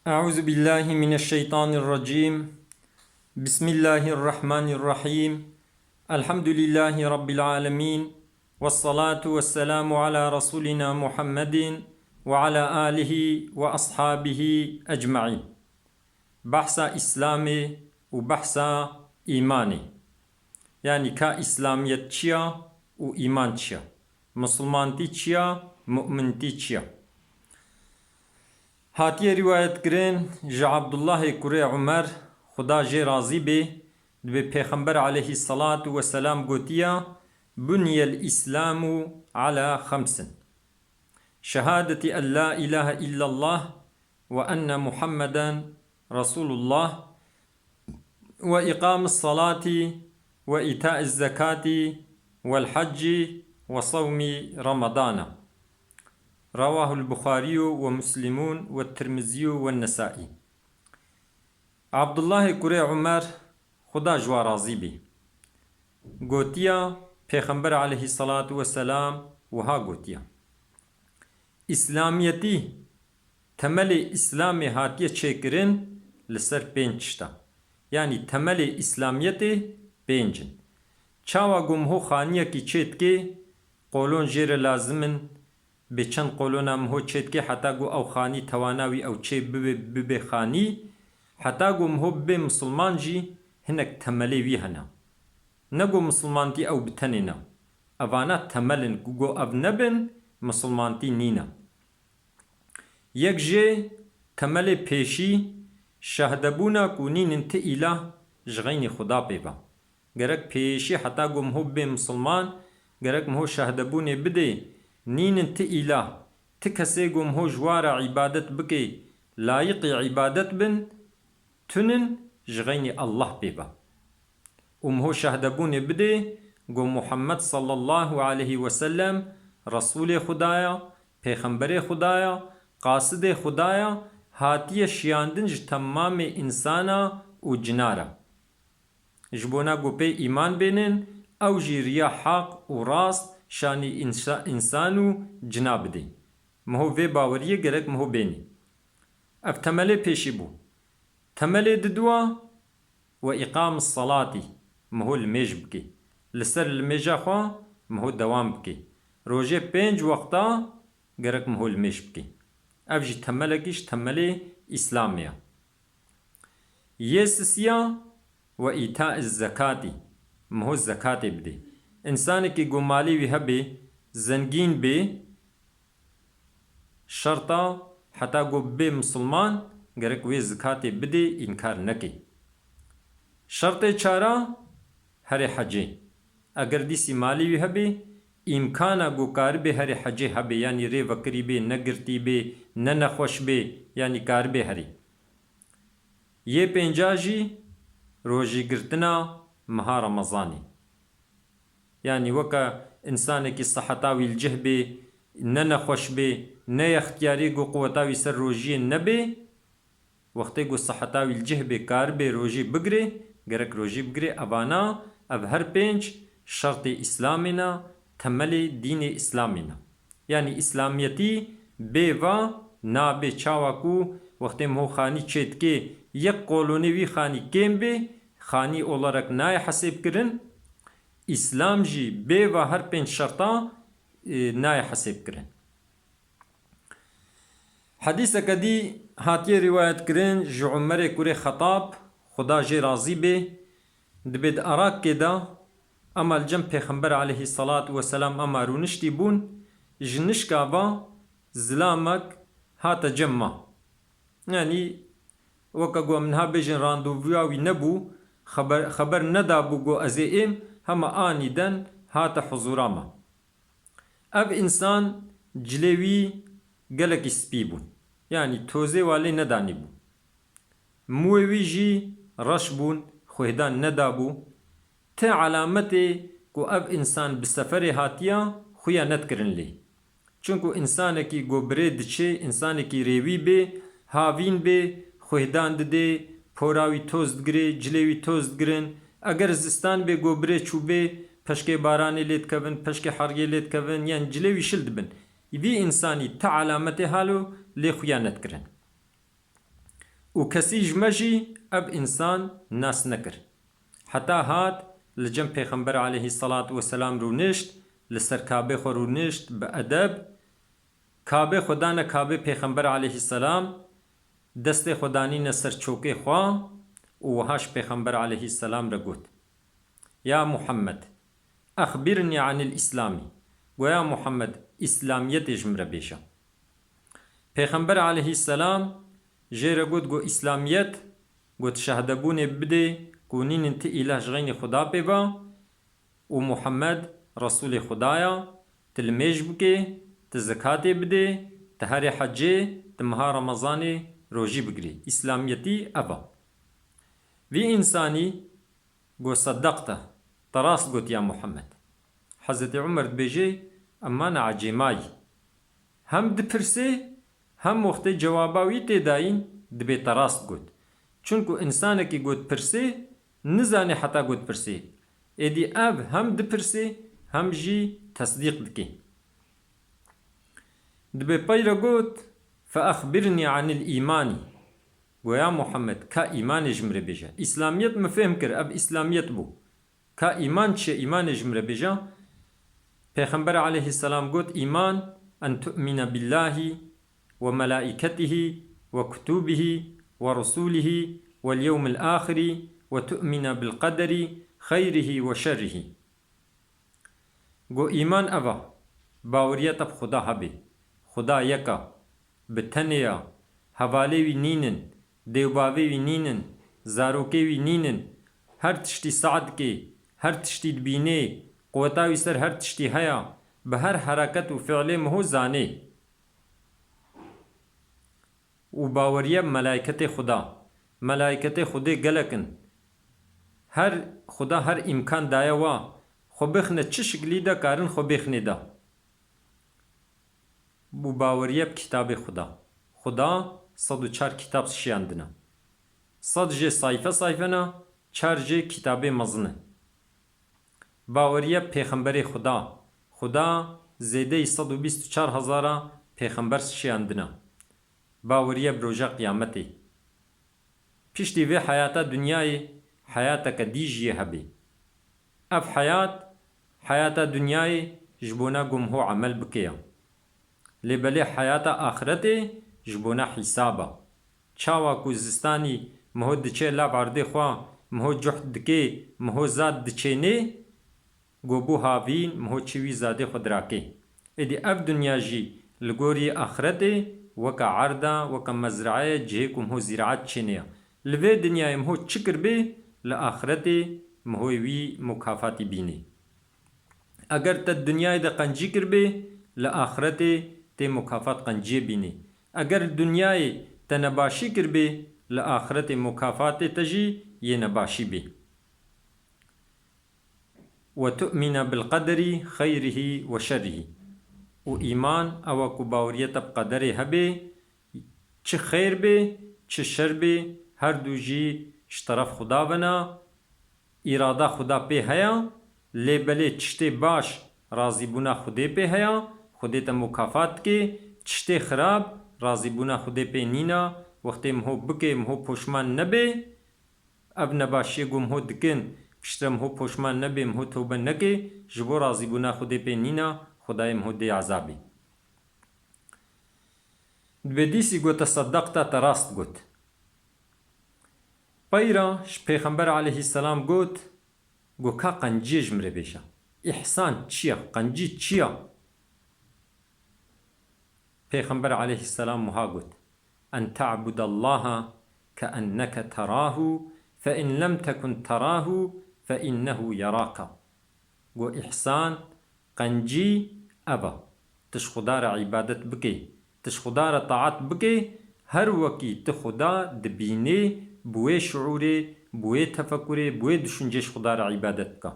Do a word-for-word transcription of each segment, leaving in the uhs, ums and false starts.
أعوذ بالله من الشيطان الرجيم. بسم الله الرحمن الرحيم. الحمد لله رب العالمين. والصلاة والسلام على رسولنا محمد وعلى آله وأصحابه أجمعين. Behsa Îslamê û behsa îmanê. Yanî ka Îslamiyet çi ya û îman çi ya? Misilmantî çi ya, mumintî çi ya? Hatiye rîwayet kirin ji Abdullahê kurê Umer, Xuda jê razî bê, dibê Pêxember aleyhî selatu we selam gotiya, "Bunyel Îslamu ala xemsin. Şehadeti en la ilahe illallah ve enne Muhammeden Resulullah ve iqamis salati ve itaiz zekati vel hacci ve savmi Ramadana." Rawahul Buxariyu ve Muslimun ve Tirmiziyu ve Nesai. Abdullahê kurê Umer, Xuda ji wa razî bî, gotiya, Pêxember aleyhî selatu we selam wiha gotiya, Îslamiyetî, temelê Îslamê hatiye çêkirin li ser pênc tişta. Yanî temelê Îslamiyetê pênc in. Çawa ku miho xaniyekî çêdikê, qolon jê re lazim in, bê çend qolona miho çêdikê heta ku ew xanî tewana wî ew çê bibe, bibe xanî, heta ku miho bibe misilman jî hinek temelê wî hene. Ne ku misilmantî ew bi tenê ne. Evana temel in, ku go ev nebin, misilmantî nîne. Yek jê temelê pêşî şahdebûna ku nînin ti îlah ji xeynî Xuda pê ve. Gerek pêşî heta ku miho bibê misilman, gerek miho şahdebûnê bidê, nînin ti îlah, ti kesê ku miho ji wa re îbadet bikê, layiqî îbadet bin, tunin ji xeynî Allah pê ve. Û miho şahdebûnê bidê ku Muhammed sallallahu aleyhi ve sellem Resûlê Xuda ya, Pêxemberê Xuda ya, qasidê Xuda ya, hatiye şiyandin ji temamê însana û cina re. Ji bona ku pê îman bênin, ew jî riya heq û rast şanî însa-, însan û cina bidê. Miho vê baweriyê gerek miho bênî. Ev temelê pêşî bû. Temelê didua we îqam salatî, miho limêj bike. Li ser limêja xwe miho dewam bike. Rojê pênc wexta gerek miho limêj bike. Ev jî temelekî ji temelê Îslamê ye. Yê sisiya we îta zekatî, miho zekatê bidê. Însanekî ku malê wî hebe, zengîn bê, şerta heta ku bê misilman, gerek wê zekatê bidê, înkar neke. Şertê çara, herê hecê. Eger dîsî malê wî hebe, îmkana ku karibê herê hecê hebe, yanî rê vekirî bê, negirtî bê, ne nexweş bê, yanî karibê herê. Yê pênca jî rojîgirtina meha Remezanê. Yanî weke însanekî siheta wî li cih bê, ne nexweş bê, ne yextiyarî ku quweta wî ser rojiyê nebê, wextê ku siheta wî li cih bê, karibê rojî bigirê, gerek rojî bigirê. Evana, ev her pênc şertê Îslamê ne, temelê dînê Îslamê ne. Yanî Îslamiyetî bê va nabê, çawa ku wextê miho xanî çêdikê, yek qolonê wî xanî kêm bê, xanî olarak nayê hesêbkirin. Îslam jî bê va her pênc şerta, e, nayê hesêbkirin. Hedîseke dî hatiye rîwayetkirin ji Umerê kurê Xetab, Xuda jê razî bê, dibê di Irakê de ema li cem Pêxember aleyhî selat we selam ema rûniştî bûn, ji nişka va zilamek hate cem me. Yanî weke ku em niha bêjin randevuya wî nebû, xeber, xeber nedabû ku ez ê êm, hema anîden hate huzûra me. Ev însan cilê wî gelekî spî bûn. Yanî tozê wa lê nedanîbû. Mûyê wî jî reş bûn, xwêhdan nedabû. Ti elametê ku ev însan bi seferê hatiya, xuya nedikirin lê. Çunku însanekî ku bi rê diçê, însanekî rêwî bê, havîn bê, xwêhdan didê, pora wî toz digirê, cilê wî toz digirin. Eger zistan bê ku bi rê çûbê, peşkê baranê lê dikevin, peşkê heriyê lê dikevin, yan cilê wî şil dibin. Vî însanî ti elametê halo lê xuya nedikirin. Û kesî ji me jî ev însan nas nekir. Heta hat li cem Pêxember aleyhî selat weselam rûnişt, li ser Kabê xwe rûnişt bi edeb, Kabê xwe dane Kabê Pêxember aleyhî selam, destê xwe danîne ser çokê xwe û wiha ji Pêxember aleyhî selam re got, Ya Muhammed, exbirnî anil Îslamî, go ya Muhammed, Îslamiyetê ji min re bêje. Pêxember aleyhî selam jê re got, go Îslamiyet, got şehedebûnê bidê ku nînin ti îlah ji xeynî Xuda pê ve û Muhammed Resûlê Xuda ya, ti limêj bikê, ti zekatê bidê, ti herê hecê, ti meha Remezanê rojî bigirî. Îslamiyetî ev e. Vî însanî go seddaqte, te rast got ya Muhammed. Hezretî Umer dibêje, em mane ecêmayî. Hem dipirsê, hem wextê cewaba wî tê dayîn, dibê te rast got. Çunku însanekî got pirsê, nizanê heta got pirsê. Êdî ev hem dipirsê, hem jî tesdîq dike. Dibê pey re got, Fe exbirnî anil îmanî. Go ya Muhammed, ka îmanê ji min re bêje. Îslamiyet min fêhm kir, ev Îslamiyet bû. Ka îman çi ye? Îmanê ji min re bêje. Pêxember aleyhî selam got, Îman, en tu'mine billahî we melaîketihî we kutubihî we rusûlihî wel yewmil axirî we tu'mine bil qederî xeyrihî we şerrihî. Go îman ev e, baweriya te bi Xuda hebe. Xuda yek e, bi tenê ye, hevalê wî nînin, dêwbavê wî nînin, zarokê wî nînin, her tiştî seh dikê, her tiştî dibînê, quweta wî ser her tiştî heye, bi her hereket û fiilê miho zanê. Û baweriya bi melayketê Xuda. Melayketê Xudê gelek in. Her Xuda her îmkan daye wa. Xwe bêxine çi şiklî de karin xwe bêxinê de. Û baweriya bi kitabê Xuda. Xuda sed û çar kitab şiyandine. Sed jê sayfe sayfe ne, çar jê kitabê mezin e. Baweriya bi pêxemberê Xuda. Xuda zêdeyî sed û bîst û çar hezara pêxember şiyandine. Baweriya bi roja qiyametê. Piştî vê heyata dinyayê heyateke dî jî yê hebê. Ev heyat, heyata dinyayê ji bona ku miho emel bike ye. Lê belê heyata axiretê ji bona hîsab e. Çawa ku zistanî miho diçe lav erdê xwe, miho cuhd dike, miho zad diçênê, go bû havîn, miho çi wî zadê xwe dirake. Êdî ev dinya jî li gorî axiretê weke erd e, weke mezrae ye, cihê ku miho zîraet çênê ye. Li vê dinyayê miho çi kiribê, li axiretê mihoyê wî mukafatî bînê. Eger te di dinyayê de qencî kiribê, li axiretê tê mukafat qenciyê bînê. Eger li dinyayê te nebaşî kiribê, li axiretê mukafatê te jî yê nebaşî bê. "Ve tu'mine bil qederî xeyrihî ve şerrihî." Û îman ew e ku baweriye te bi qederê hebe, çi xêr bê, çi şer bê, her du jî ji teref Xuda ve ne, îrada Xuda pê heye, lê belê tiştê baş razîbûna Xudê pê heye, Xudê te mukafat dike, tiştê xirab razîbûna Xudê pê nîne, wextê miho bike, miho poşman nebe, ev nebaşiyê ku miho dikin, piştre miho poşman nebe, miho tewbe neke, ji bo razîbûna Xudê pê nîne, Xudayê miho dê ezabê. Dibê dîsî got, "Te sedeqte, te rast got." Peyra ji Pêxember aleyhisselam got, "Go ka qenciyê ji min re bêje. Îhsan çi ye? Qencî çi ye?" Pêxember aleyhisselam wiha got, "En ta'budallaha keenneke terahu, fe in lem tekun terahu, fe innehu yeraka." Go, îhsan, qencî, ev e. Tu ji Xuda re îbadet bike. Tu ji Xuda re taat bike, her wekî tu Xuda dibînê, bi wê şiûrê, bi wê tefekurê, bi wê düşüncê ji Xuda re îbadet bike.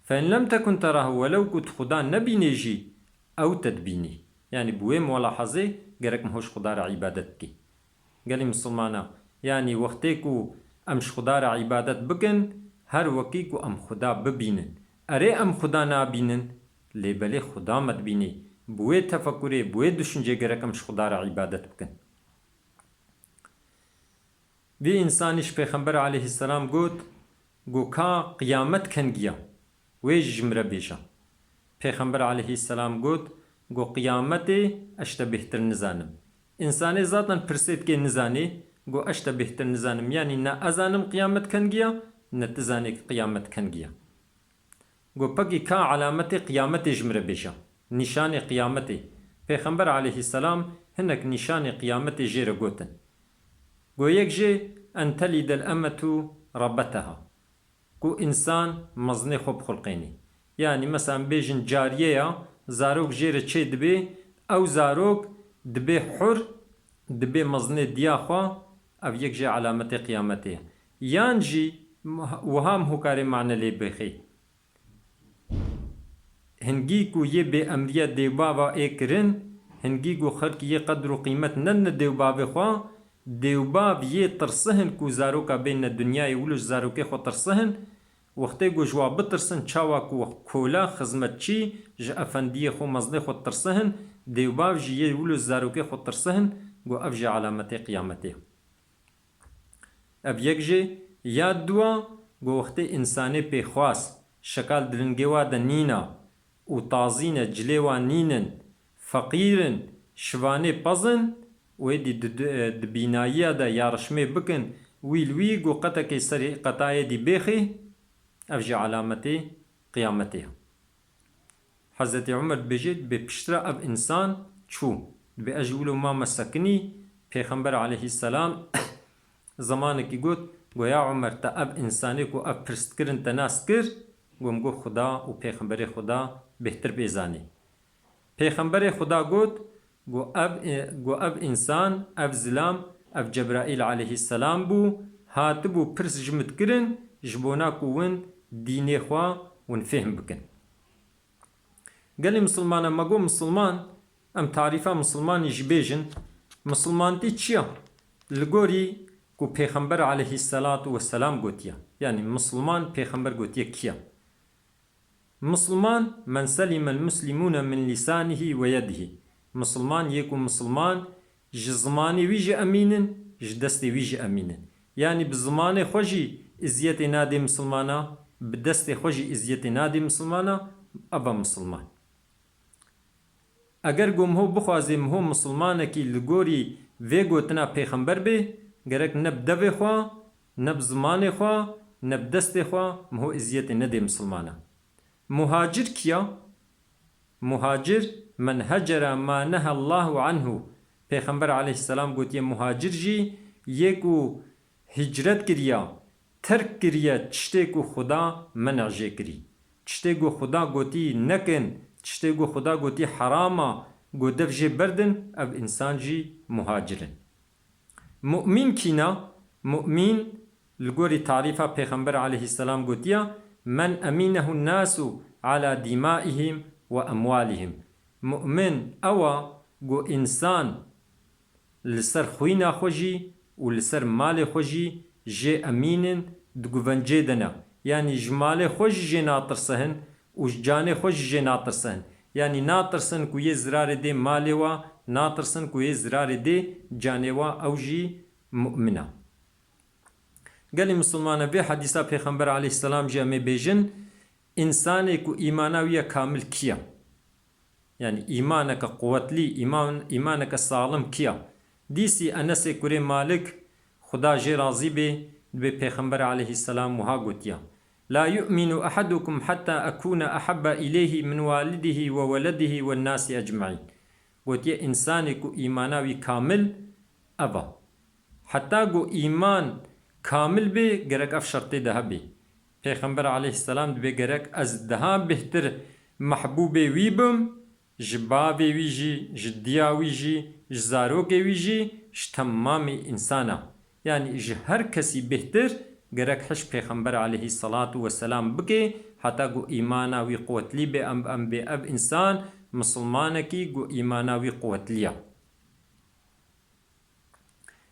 Fe in lem tekun terahu, welew ku tu Xuda nebînê jî, ew te dibînî. Yanî bi wê mulahazê gerek miho ji Xuda re îbadet bikî. Gelî misilmana, yanî wextê ku em ji Xuda re îbadet bikin, her wekî ku em Xuda bibînin. Erê em Xuda nabînin, lê belê Xuda me dibînî. Bi wê tefekurê, bi wê düşüncê gerek em ji Xuda re îbadet bikin. Vî însanî ji Pêxember aleyhisselam got, got, ka qiyamet kengiya? Wê jî ji min re bêje. Pêxember aleyhisselam got, got, qiyametê ez ji te bêhtir nizanim. Însanê zaten pirsê dike nizanê, got, ez ji te bêhtir nizanim. Yanî ne ez zanim qiyamet kengiya, ne tu zanê ki qiyamet kengiya. Got, pekî ka alametê qiyametê ji min re bêje. Nîşanê qiyametê. Pêxember aleyhisselam hinek nîşanê qiyametê jê re gotin. Got, yek jê, en telidel emetu rabbeteha. Ku însan mezinê xwe bixulqênî. Yanî, meselan, bêjin cariye ya, zarok jê re çê dibê, ew zarok dibê hur, dibê mezinê diya xwe, ev yek jê alametê qiyametê ye. Yan jî, wiha em hokarê mane lê bixê. Hingî ku yê bêemriya dêwbava ê kirin, hingî ku xelk yê qedr û qîmet nedine dêwbavê xwe, dêwbav yê tirsihin ku zaroka bêne dinyayê wilo ji zarokê xwe tirsihin, wextê ku ji wa bitirsin, çawa ku kola, xizmetçî ji efendiyê xwe, mezinê xwe tirsihin, dêwbav jî yê wilo ji zarokê xwe tirsihin, ku ev jî alametê qiyametê ye. Ev yek jê, ya dua, ku wextê însanê pêxwas, şekal di lingê wa de nîna û tazî ne, cilê wa nînin, feqîr in, şivanê pez in, wê dî di, di, di bînayiya de yarişmê bikin, wî li wî, ku qetekê serê qetayê dî bêxê, ev jî alametê qiyametê ye. Hezretî Umer dibêje, dibê piştre ev însan çû. Dibê ez ji wilo mame sekinî, Pêxember aleyhisselam zemanekî got, got, ya Umer, te ev însanê ku ev pirs dikirin te nas kir? Got, min got, Xuda û Pêxemberê Xuda bêhtir bê zanî. Pêxemberê Xuda got, got, ev, got, ev însan, ev zilam, ev Cebraîl aleyhisselam bû, hatibû pirs ji min dikirin, ji bona ku win dînê xwe win fêhm bikin. Gelî misilmana, me got misilman, em tarîfa misilmanî jî bêjin. Misilmantî çi ye? Li gorî ku Pêxember aleyhisselatu wesselam gotiye. Yanî misilman Pêxember gotiye kî ye? Misilman, men selimel muslimûne min lîsanihî we yedihî. Misilman yê ku misilman ji zimanê wî jî emîn in, ji destê wî jî emîn in. Yanî bi zimanê xwe jî eziyetê nadê misilmana, bi destê xwe jî eziyetê nadê misilmana, ev e misilman. Eger ku miho bixwazê miho misilmanekî li gorî vê gotina Pêxember bê, gerek ne bi devê xwe, ne bi zimanê xwe, ne bi destê xwe miho eziyetê nedê misilmana. Muhacir kî ya? Muhacir, men hecera ma nehallahu anhu. Pêxember aleyhisselam gotiye, muhacir jî yê ku hicret kiriya, terk kiriye tiştê ku Xuda men'a jê kirî. Tiştê ku Xuda gotî nekin, tiştê ku Xuda gotî heram a, ku dev jê berdin, ev însan jî muhacir in. Mu'mîn kîna? Mu'mîn, li gorî tarîfa Pêxember aleyhisselam gotiya, men emînehu nasu ala dîmaihim we emwalihim. Mu'min ew a ku însan li ser xwîna xwe jî û li ser malê xwe jî jê emîn in, di guvencê de ne. Yanî ji malê xwe jî jê natirsin û ji canê xwe jî jê natirsin. Yanî natirsin ku yê zirarê dê malê wa, natirsin ku yê zirarê dê canê wa, ew jî mu'min e. Gelî misilmane, vê hedîsa Pêxember aleyhisselam jî em ê bêjin, însanê ku îmana wî ye kamil kî ye? Yanî îmaneke quwetlî, îman, îmaneke salim kî ye? Dîsî Enesê kurê Malik, Xuda jê razî bê, dibê Pêxember aleyhisselam wiha gotiya, la yu'minu ahadukum hatta ekuna ahabba ileyhi min walidihî we weledihî wen nasi ecmaîn. Gotiye, însanê ku îmana wî kamil ev e. Heta ku îman kamil bê, gerek ev şertê de hebê. Pêxember aleyhisselam dibê, gerek ez daha bêhtir mehbûbê wî bim, ji bavê wî jî, ji diya wî jî, ji zarokê wî jî, ji temamê însana. Yanî ji her kesî bêhtir gerek hişk Pêxember aleyhisselatu wesselam bike, heta ku îmana wî quwetlî bê, em, em bê ev însan misilmanekî ku îmana wî quwetlî ye.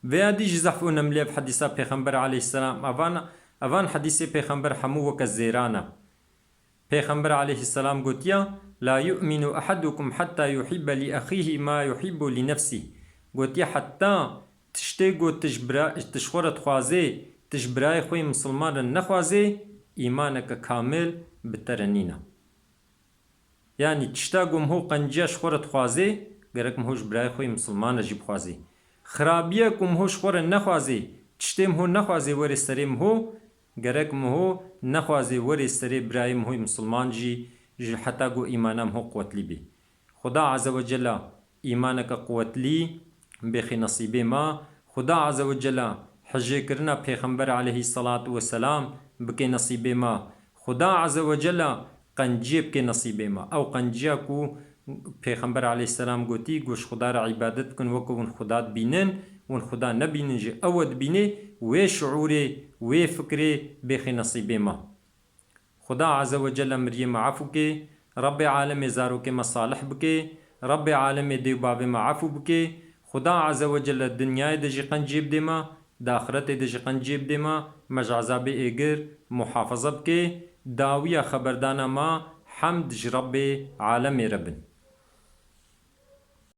Vêya dî jî zehf û nemlê ev hedîsa Pêxember aleyhisselam. Evan, evan hedîsê Pêxember hemû weke zêran e. Pêxember aleyhisselam gotiya, la yu'minu ahadukum hatta yuhibbe li axihi ma yuhibbu li nefsih. Gotiye, heta Tiştê ku tu ji bira-, tu ji xwe re dixwazê, tu ji birayê xwe yê misilman re nexwazê, îmaneke kamil bi te re nîne. Yanî tişta ku miho qenciya ji xwe re dixwazê, gerek miho ji birayê xwe yê misilman re jî bixwazê. Xirabiya ku miho ji xwe re nexwazê, tiştê miho nexwazê werê serê miho, gerek miho nexwazê werê serê birayê miho yê misilman jî, ji heta ku îmana miho quwetlî bê. Xuda Azze ve Celle îmaneke quwetlî bêxê nesîbê me. Xuda Azze ve Celle hijêkirina Pêxember aleyhisselatu vesselam bike nesîbê me. Xuda Azze ve Celle qenciyê bike nesîbê me. Ew qenciya ku Pêxember aleyhisselam gotî, ku ji Xuda re îbadet bikin, weke hûn Xuda dibînin, hûn Xuda nebînin jî ew e dibînê, wê şiûrê, wê fikrê bêxê nesîbê me. Xuda Azze ve Celle miriyê me efû kê, Rebbê alemê zarokê me salih bikê, Rebbê alemê dê û bavê me efû bikê, Xuda Azze ve Celle dinyayê de jî qenciyê bidê me, di axiretê de jî qenciyê bidê me, me ji ezabê êgir muhafaza bikê, dawiya xeberdana me hemd ji Rebbê alemê re bin.